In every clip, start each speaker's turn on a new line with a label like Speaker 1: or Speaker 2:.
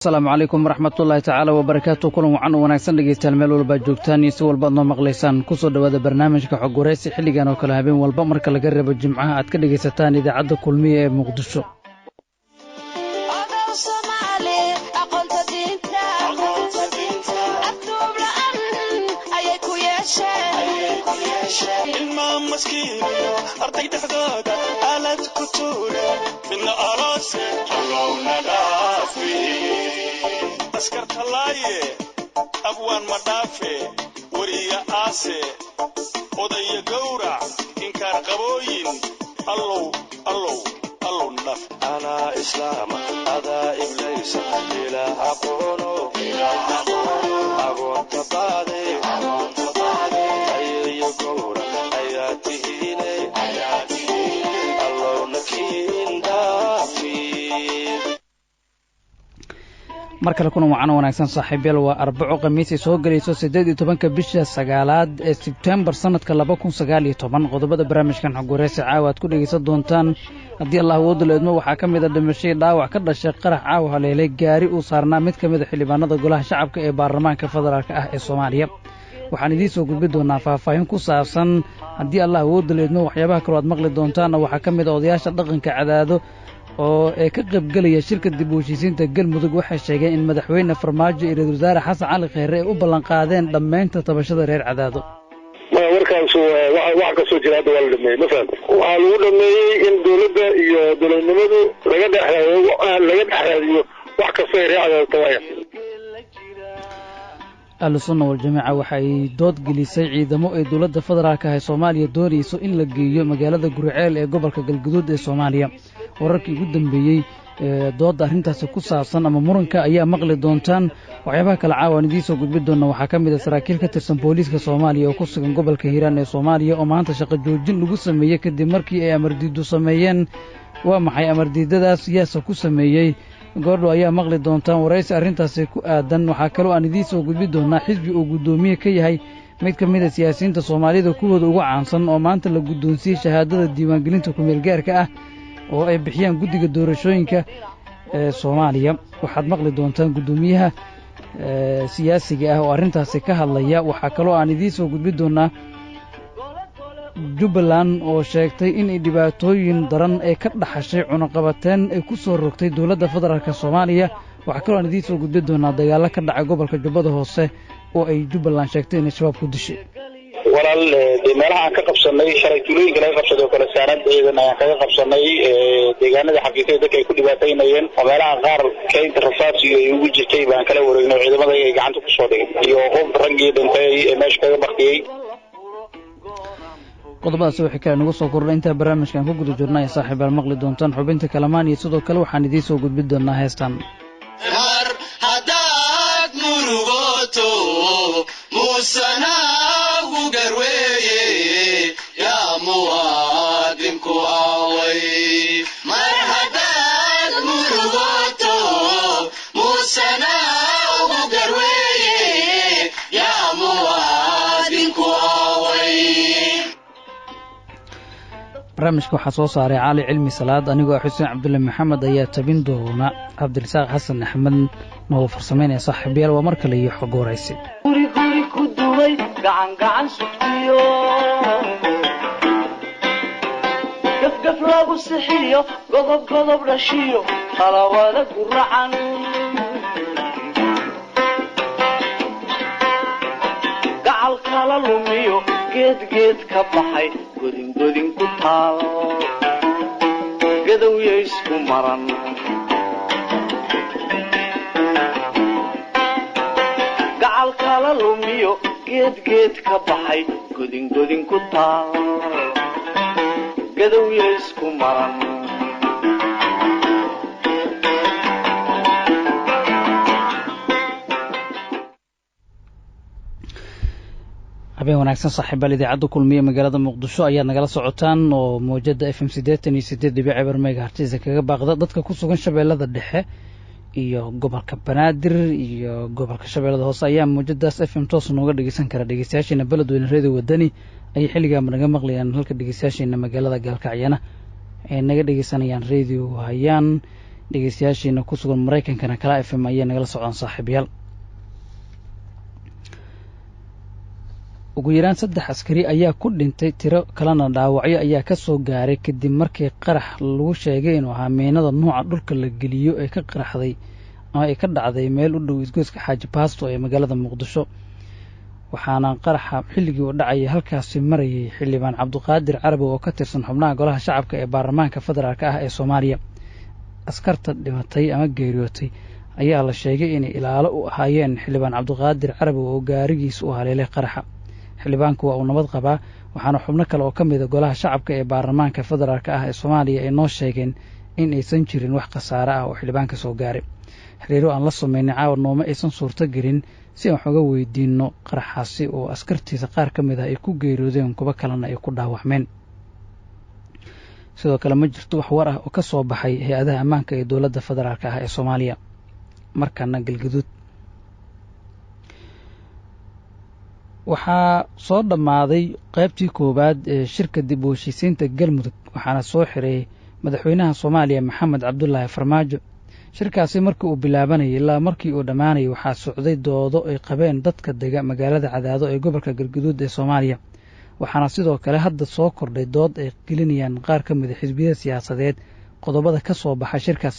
Speaker 1: Asalaamu calaykum waraxmatullaahi tacaala wabarakaatu. Kulan wacan u wanaagsan, dhegeystayaal, meel walbaad joogtaan iyo si walbaad noo maqlaysaan. Kusoo dhowaada barnaamijka Xog Waraysi, xilligan oo kale habeen walba marka laga reebo Jimcaha aad ka dhegaysataan Idaacadda Kulmiye ee Muqdisho.
Speaker 2: Askartalaaye abwaan ma dhaafe, weriya aase, odaya gowrac, inkaar qabooyin, allow allow allow nadhaaf.
Speaker 3: Anaa islaama, adaa iblaysa, ilaah aqoono agoonta baade, ayeeyo gowra ayaa tihiine, allowna kiin dhaafi.
Speaker 1: Mar kale kulan wacan wanaagsan, saaxiibyaal. Waa Arbaco, Khamiis ay soo gelayso 18-ka bisha sagaalaad ee Sebtembar sanadka 2019. Qodobada barnaamijkan Xog Waraysi caawa aad ku dhegaysan doontaan, haddii Allah awoodu la idmo, waxaa ka mid a dhimashadii dhaawac ka dhashay qarax caawa haleelay gaari uu saarnaa mid ka mid a xildhibaanada Golaha Shacabka ee baarlamaanka federaalka ah ee Soomaaliya. Waxaan idiin soo gudbi doonaa faahfaahin ku saabsan, haddii Allah awoodu la idmo. Waxyaabaha kaloo aad maqli doontaanna waxaa ka mid a odayaasha dhaqanka Cadaado oo ee ka qaybgelaya shirka dib u heshiisiinta Galmudug waxay sheegeen in Madaxweyne Farmaajo iyo Ra-isul Wasaare Xasan Cali Kheyre ay u ballanqaadeen dhammaynta tabashada reer Cadaado.
Speaker 4: Maya, warkaas wax kastoo jira hadda waa la dhameeyey. Ma fahamta? Waxaa lagu dhameeyey in dawladda iyo dowladnimadu laga dhex raadiyo wax kastoo ay reer Cadaado tabaaya.
Speaker 1: Ahlu Sunna Waljamaaca waxa ay dood gelisay ciidamo ay dowladda federaalka ah ee Soomaaliya doonayso in la geeyo magaalada Guriceel ee gobolka Galguduud ee Soomaaliya. Wararkii ugu dambeeyey ee doodda arrintaasi ku saabsan ama muranka ayaa maqli doontaan. Waxyaabaha kale caawa aan idiin soo gudbi doona waxaa ka mid a saraakiil ka tirsan booliiska Soomaaliya oo ku sugan gobolka Hiiraan ee Soomaaliya oo maanta shaqo joojin lagu sameeyey kadib markii ay amardiiddu sameeyeen. Waa maxay amardiidadaas? Yaase ku sameeyey? Goordhow ayaa maqli doontaan waraysi arrintaasi ku aadan. Waxaa kaloo aan idiin soo gudbi doonaa xisbi uu guddoomiye ka yahay mid ka mid a siyaasiyiinta Soomaalida kuwooda ugu caansan oo maanta la guddoonsiiyey shahaadada diiwaangelinta kumeelgaarka ah oo ay bixiyaan guddiga doorashooyinka ee Soomaaliya. Waxaad maqli doontaan guddoomiyaha siyaasiga ah oo arrintaasi ka hadlaya. Waxaa kaloo aan idiin soo gudbi doonaa Jubbaland oo sheegtay inay dhibaatooyin daran ee ka dhaxashay cunaqabateen ay ku soo rogtay dowladda federaalka Soomaaliya. Waxaa kaloo aan idiin soo gudbi doonaa dagaallo ka dhacay gobolka Jubbada Hoose oo ay Jubbaland sheegtay inay Shabaab ku dishay.
Speaker 4: Walaal, dee meelaha aan ka qabsanay shalay, tuulooyinka laga qabsaday oo kale, saanad ciidan ayaan kaga qabsanay, deegaanada xafiisyada dadka ay ku dhibaataynayeen oo meelaha qaar kaynta rasaas iyo ay ugu jirtay baan kala wareegnay oo ciidamada ay gacanta kusoo dhigay, iyo hub raggii dhintay ee meesha kaga baktiyey.
Speaker 1: Qodobadaasi waxay kale nagu soo kordhay intaa barnaamijkan ku guda jirna ay saaxiibaal maqli doontaan xubinta Kalamaan, iyo sidoo kale waxaan idiin soo gudbin doonaa heestan.
Speaker 5: Mar haddaad murugoto, muusanaagu garweeye, yaa muwaadinku aaway? Mar haddaad murugoto, muusanaagu garweeye, yaa muwaadinku aaway?
Speaker 1: Barnaamijka waxaa soo saaray Cali Cilmi Salaad, anigoo ah Xuseen Cabdulle Maxamed ayaa tabin doona, Cabdirasaaq Xasan Axmed noo farsameynaya. Saaxiibayaal, waa mar kale iyo Xog Waraysi.
Speaker 6: Guri guri ku duway, gacan gacan sugtiyo, gafgaf lagu sixiyo, godob godob dhashiyo, talawada guracan. Gacal kala lumiyo, geed geed ka baxay, godin godin ku taal, gadowya isku maran. Gacal kala lumiyo, geed geed ka baxay, godin godin ku taal, gadowya isku maran.
Speaker 1: Habeen wanaagsan, saaxiibaal. Idaacadda Kulmiye magaalada Muqdisho ayaad nagala socotaan oo mawjada FM 88.0 megahertz kaga baaqda. Dadka ku sugan Shabeellada Dhexe iyo gobolka Banaadir iyo gobolka Shabeellada Hoose ayaa mawjadaas FM toos nooga dhegeysan kara. Dhegeystayaasheena Beledweyne, Redio Wadani ayay xilligaanba naga maqlayaan, halka dhegeystayaasheena magaalada Gaalkacyana ay naga dhegeysanayaan Radio Hayaan. Dhegeystayaashiina ku sugan Maraykankana Kala FM ayay nagala socdaan saaxiibayaal. Ugu yaraan 3 askari ayaa ku dhintay, tiro kalena dhaawacyo ayaa ka soo gaaray kadib markii qarax lagu sheegay inuu ahaa miinada nuuca dhulka la geliyo ee ka qaraxday ama ay ka dhacday meel u dhow isgoyska Xaaji Baasto ee magaalada Muqdisho. Waxaana qaraxa xilligii uu dhacayay halkaasi marayay xildhibaan Cabduqaadir Carabi oo ka tirsan xubnaha golaha shacabka ee baarlamaanka federaalk ah ee Soomaaliya. Askarta dhimatay ama geeriyootay ayaa la sheegay inay ilaalo u ahaayeen xildhibaan Cabduqaadir Carabi oo gaarigiisa u haleelay qaraxa. Xildhibaanku waa uu nabad qabaa, waxaana xubno kale oo ka mid a golaha shacabka ee baarlamaanka federaalk ah ee Soomaaliya ay noo sheegeen in aysan jirin wax khasaare ah oo xildhibaanka soo gaaray. Xiriiro aan la sameynay caawa nooma aysan suurto gelin si aan wax uga weydiinno qaraxaasi oo askartiisa qaar ka mid ah ay ku geeriyoodeen, kuwo kalena ay ku dhaawacmeen. Sidoo kale ma jirto wax war ah oo ka soo baxay hay-adaha ammaanka ee dowladda federaalk ah ee Soomaaliya. Markana Galgaduud waxaa soo dhammaaday qaybtii koowaad ee shirka dib u heshiisiinta Galmudug, waxaana soo xiray madaxweynaha Soomaaliya Maxamed Cabdulaahi Farmaajo. Shirkaasi markii uu bilaabanayay ilaa markii uu dhammaanayay waxaa socday doodo ay qabeen dadka dega magaalada Cadaado ee gobolka Galgaduud ee Soomaaliya. Waxaana sidoo kale hadda soo kordhay dood ay gelinayaan qaar ka mid a xisbiyada siyaasadeed qodobada ka soo baxa shirkaas.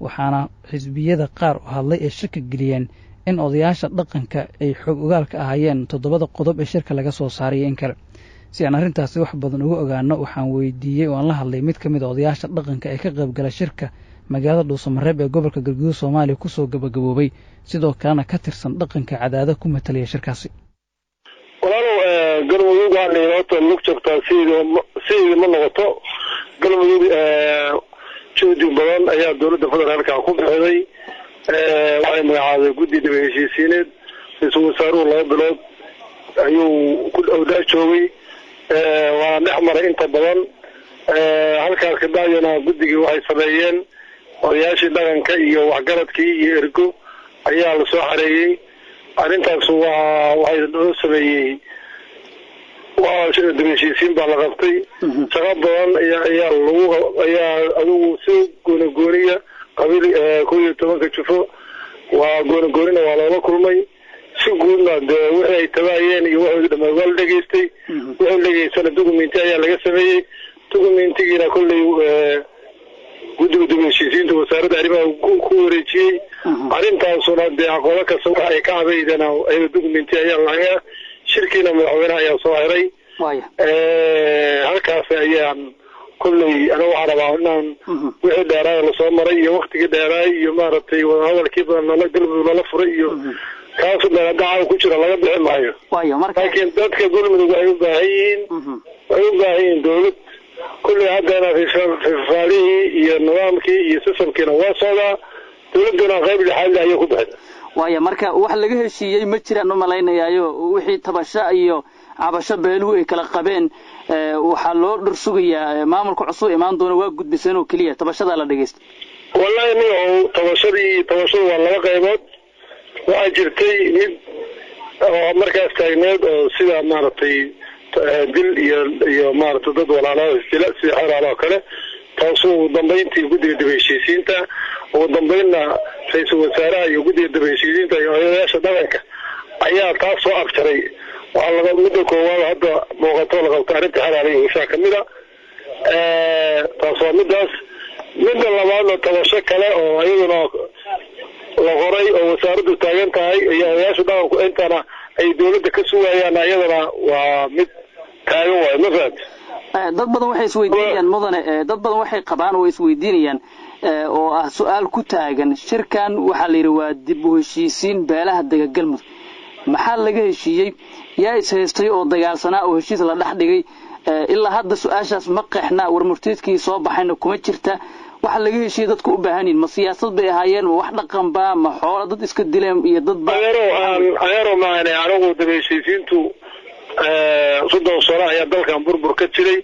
Speaker 1: Waxaana xisbiyada qaar u hadlay ay shaki geliyeen in odayaasha dhaqanka ay xog ogaalka ahaayeen 7 qodob ee shirka laga soo saaray in kale. Si aan arrintaasi wax badan uga ogaano, waxaan weydiiyey oo aan la hadlay mid ka mid a odayaasha dhaqanka ee ka qaybgala shirka magaalada Dhuusamareeb ee gobolka Galgaduud Soomaaliya kusoo gabagaboobay, sidoo kalena ka tirsan dhaqanka Cadaado ku matalaya shirkaasi.
Speaker 7: Walaalow, Galmudug waxaa la yidhi horta lug jabtaa sideeda ma noqoto. Galmudug juhdi badan ayaa dowladda federaalka ku bixiday. Waxay magacaabay guddi daba heshiisiineed. Ra-iisul wasaaruhu 2 bilood ayuu ku dhex joogay, waana dhex maray inta badan. Halkaas kabacdina guddigii waxay sameeyeen odayaashii dhaqanka iyo waxgaradkii iyo ergo ayaa lasoo xareeyey. Arrintaas waa waxay loo sameeyey waa daba heshiisiin baa la qabtay. Shaqo badan ayaa lagu ayaa adigu si gooni gooniya qabiil 11-ka jufo waa gooni goonina waa loola kulmay. Si guudna dee wixii ay tabaayeen iyo waxoodii dhammaan waa la dhegeystay. Wuxuu dhegeystana dukumenti ayaa laga sameeyey. Dukumentigiina kolley guddiga dib u heshiisiinta wasaaradda arrimaha ku wareejiyey. Arrintaasuna dee aqoolo kasta waxa ay ka cabaydana ayaga dukumenti ayaa lahayaa. Shirkiina madaxweynaha ayaa soo xiray. Halkaas ayaan kolley aniga waxaan rabaa inaan wixii dheeraaya lasoo maray iyo waktigii dheeraay iyo maaragtay wadahadalkii badan lala Galmudug lala furay iyo kaasu dhan hadda caawa ku jira laga bixi maayo. Laakiin dadka Galmudug waxay u baahan yihiin waxay u baahan yihiin dowlad. Kolley haddana fifaalihii iyo nidaamkii iyo sistamkiina waa socdaa, dowladduna qayb lixaad leh ayay ku bixida.
Speaker 1: Waaya, marka wax laga heshiiyey ma jiraan u malaynayaayo wixii tabasho iyo cabasho beeluhu ay kala qabeen waxaa loo dhur sugayaa maamulka cusub imaan doona waa gudbiseen oo keliya tabashadaa la dhegaystay.
Speaker 7: Wallahi nin tabashadu waa 2 qaybood. Waxaa jirtay mid oo markaas taagneed oo sida maaragtay dil iyo maaragtay dad walaalaha isdila sida xeraal oo kale, taasoo ugu dambeyntii guddiga dib u heshiisiinta, ugu dambeynna ra-iisul wasaaraha iyo guddiga dib u heshiisiinta iyo odayaasha dhaqanka ayaa taas soo afjaray. Waxaa laga midda koowaad hadda muuqato la qabto arrinta xeraal iyo heshaa ka mid a, taas waa middaas. Midda labaadna tabasho kale oo iyaduna la qoray oo wasaaraddu taagan tahay iyo odayaasha dhaqanku intana ay dowladda ka sugayaan, iyadana waa mid taagan waayo. Ma fahamti?
Speaker 1: Dad badan waxay isweydiinayaan mudane, dad badan waxay qabaan oo isweydiinayaan oo ah su'aal ku taagan shirkan waxaa la yidhi waa dib u heshiisiin beelaha dega Galmudug. Maxaa laga heshiiyey? Yaa is haystay oo dagaalsanaa oo heshiis la dhex dhigay? Ilaa hadda su-aashaas ma qeexna, war murtiidkii soo baxayna kuma jirta. Waxa laga heshiiyey dadku u baahan yihiin ma siyaasad bay ahaayeen, ma wax dhaqan ba, ma xoolo dad iska dileen iyo dad ba?
Speaker 7: Adeerow maane anigu dib u heshiisiintu 30 sano ayaa dalkan burbur ka jiray,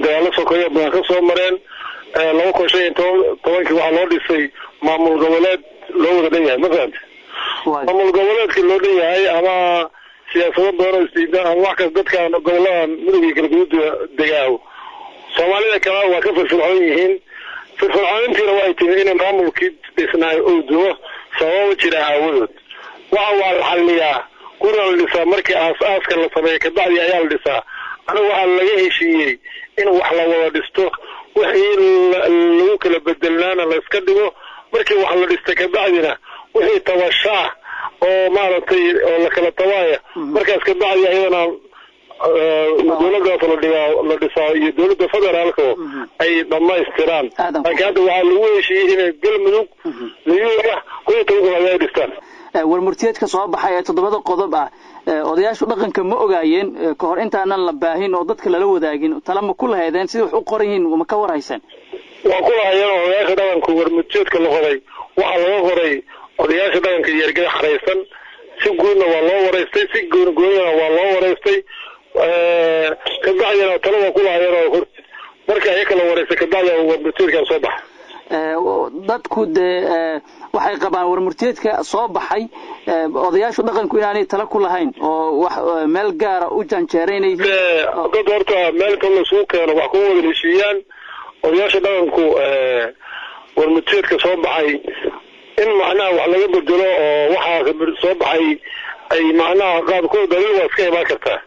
Speaker 7: dagaallo sokeeyo badan ka soo mareen. 2015-kii waxaa loo dhisay maamul goboleed loo wada dhan yahay. Ma fahamti? Maamul goboleedkii loo dhan yahay ama siyaasado badan oo isdiidan ama wax kasta dadkan goboladan Mudug iyo Galgaduud degaaho Soomaalida kale waa ka firfircoon yihiin. Firfircoonintiina waxay timi inay maamulkii dhisnaay uu dumo sababo jira aawadood. Waxa waa la xalliyaa, gurina la dhisaa markii aas-aaska la sameeyo kabacdi ayaa la dhisaa. Anigu waxaa laga heshiiyey in wax la wada dhisto, wixii lagu kala bedelnaana la iska dhigo. Markii wax la dhista kabacdina wixii tabashaah oo maaragtay oo la kala tabaaya markaas kabacdi ayadana dowladaas la dhigaa la dhisaa iyo dowladda federaalka ay dhammaystiraan. Laakiin hadda waxaa lagu heshiiyey inay Galmudug niyuuga 11 ay dhistaan.
Speaker 1: Warmurtiyeedka soo baxay ee 7 qodob ah, odayaashu dhaqanka ma ogaayeen ka hor intaanan la baahin oo dadka lala wadaagin? Tala ma ku lahaydeen? Sidai wax u qoran yihiin ma ka warhayseen?
Speaker 7: Waa ku lahayeen odayaasha dhaqanku. Warmurtiyeedka la qoray waxaa laga qoray odayaasha dhaqanka iyo ergada xaraysan. Si guudna waa loo waraystay, si goonigoonina waa loo waraystay. Kabacdina talo waa ku lahayeen oo hor marka iyaga la waraystay kabacdi warmurtiyeedkan soo baxa.
Speaker 1: Dadku dee waxay qabaan warmurtiyeedka soo baxay odayaashu dhaqanku inaanay tala ku lahayn oo wax meel gaara u janjeeraynay.
Speaker 7: Dad horta meel kale isugu keeno wax kuma wada heshiiyaan. Odayaasha dhaqanku warmurtiyeedka soo baxay in macnaha wax laga bedelo oo waxaa soo baxay ay macnaha qaabkood daliil waa iska imaan kartaa,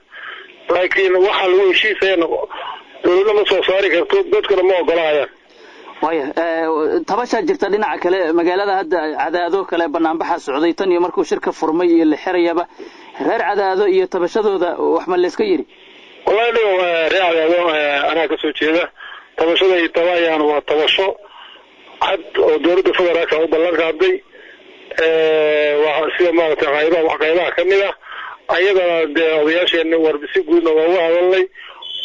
Speaker 7: laakiin waxaa lagu heshiisaya dowladna ma soo saari karto, dadkuna ma ogolaayaan.
Speaker 1: Waaya, tabashaa jirta dhinaca kale magaalada hadda Cadaado kale banaanbaxa socday tan iyo markuu shirka furmay iyo la xirayaba. Reer Cadaado iyo tabashadooda wax ma layska yidhi?
Speaker 7: Wallahi dhigo, reer Cadaado anaa kasoo jeeda. Tabashada ay tabayaan waa tabasho cad oo dowladda federaalka u ballan qaaday. Waa sida maaragtay qaybaha wax qaybaha ka mid ah ayadana dee odayaasheena warbisi guudna waa uga hadalnay.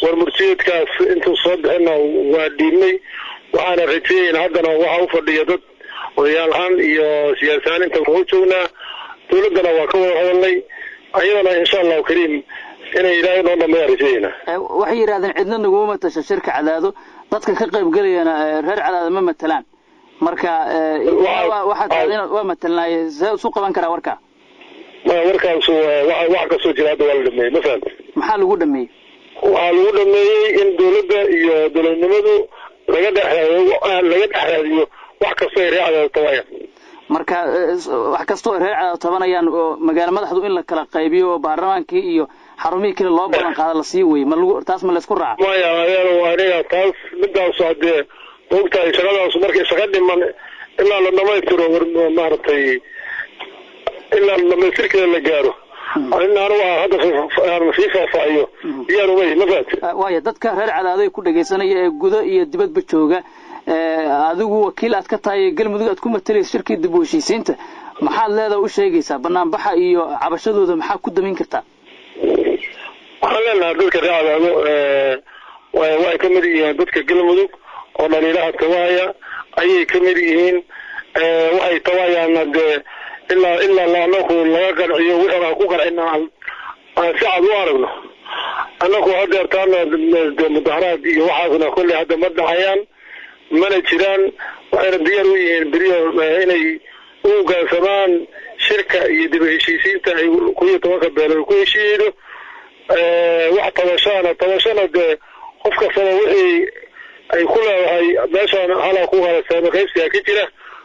Speaker 7: Warmurtiyeedkaas intuu soo bixinna waa dhiibnay, waxaana rajeeyayn haddana waxa u fadhiya dad odayaal ahaan iyo siyaasi inta waa u joognaa. Dowladdana waa ka wada hadalnay ayadana, insha Allahu kariim, inay Ilaahay noo dhameeya rajeeyaynaa.
Speaker 1: Waxay yidhahdeen cidna naguma matasho shirka Cadaado, dadka ka qayb gelayana reer Cadaado ma matalaan. Marka waxaa tahay waa matalnaaye, see isu qaban karaa warka?
Speaker 7: Warkaasu wax kasoo jira hadda waa la dhameeyey, ma fahamta?
Speaker 1: Maxaa lagu dhameeyey?
Speaker 7: Waxaa lagu dhameeyey in dowladda iyo dowladnimadu laga dhex laga dhex raadiyo wax kastoo ay reer Cadaado tabayaan.
Speaker 1: Marka wax kastoo ay reer Cadaado tabanayaan oo magaalo madaxdu in la kala qaybiyo oo baarlamaankii iyo xarumihii kale loo ballan qaado la sii weyey, ma lagu taas ma laysku raaca?
Speaker 7: Maya adeer, aniga taas midaasu haddee maogtahay shaqadaasu markay shaqa dhiman ilaa la dhamaystiro, war maaragtay ilaa dhamaystirkeeda la gaaro, in anigu aan hadda aan sii faahfaahiyo diyaar umay, ma fahamti?
Speaker 1: Waaya, dadka reer Cadaaday ku dhagaysanaya ee gudo iyo dibadba jooga, adigu wakiil aad ka tahay Galmudug aad ku matalaysa shirkii dib u heshiisiinta, maxaad leedaha u sheegaysaa? Banaanbaxa iyo cabashadooda maxaa ku damin kartaa?
Speaker 7: Waxaan leenahay dadka reer Cadaado waxay ka mid yihiin dadka Galmudug oo dhaliilaha tabaaya ayay ka mid yihiin. Waxay tabayaanna dee ilaa anaku laga qanciyo wixii aan ku qancina aan si cad u aragno, annaku hadeertaana dee mudaharaad iyo waxaasna kolley hadda ma dhacayaan mana jiraan. Waxayna diyaar u yihiin beriyo inay u hoggaansamaan shirka iyo dib u heshiisiinta ay 11-ka beelood ku heshiiyeyno. Wax tabashaana tabashana dee qof kastaba wixii ay ku leedahay meeshaan halaa ku halasaamo qaybsigaa ka jira.